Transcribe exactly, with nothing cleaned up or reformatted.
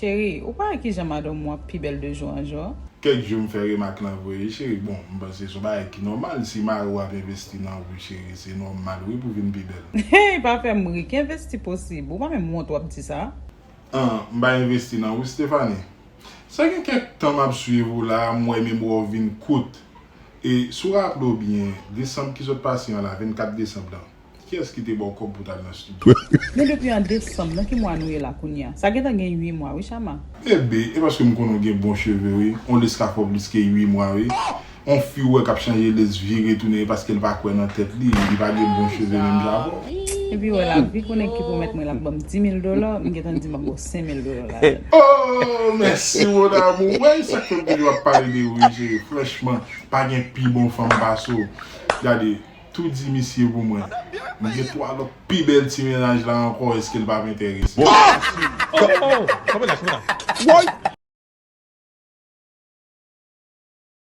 Cheri, ou pa wè kijan madanm ou ap pi bèl de jou an jou? Kèk jou m fè remak lan vre, cheri. Bon, m panse se yon bagay ki nòmal. Si mari w ap envesti nan ou, cheri, se nòmal, wi, pou vin pi bèl. Hey, pa fè m ri, ki envesti posib? Ou pa menm wont w ap di sa? An, m pa envesti nan ou, Stephanie. Sa gen kèk tan m ap swiv ou la, m wè memwa w vin kout. E si w raple w byen, desanm ki sot pase an la, vennkat desanm lan, kiyès ki te ba w kòb pou w t al nan estidyo? Men depi an desanm, nan ki mwa nou ye la kounye a? Sa gentan gen uit mwa, wi, Chama. Bebe, e paske m konnen w gen bon cheve, wi. On lace ka fè w plis ke uit mwa, wi. On fi w wè k ap chanje lace vire tounen, e paske l pa kwè nan tèt li, li pa gen bon cheve menm jan avè w. Epi wè la, vi konnen ki pwomèt mwen l ap ban m dis mil dola, m gentan di m ap ba w senk mil dola ladan. Oh, mèsi, mon amour. Wè, sa k fè m toujou ap pale de ou, wi, cheri. Franchman, pa gen pi bon fanm pase w. Gade, tou di misye pou mwen. M gen twa lòt pi bèl ti mennaj la ankò, èske l p ap enterese? Oh, oh, oh, kanpe la, kanpe la. Woy!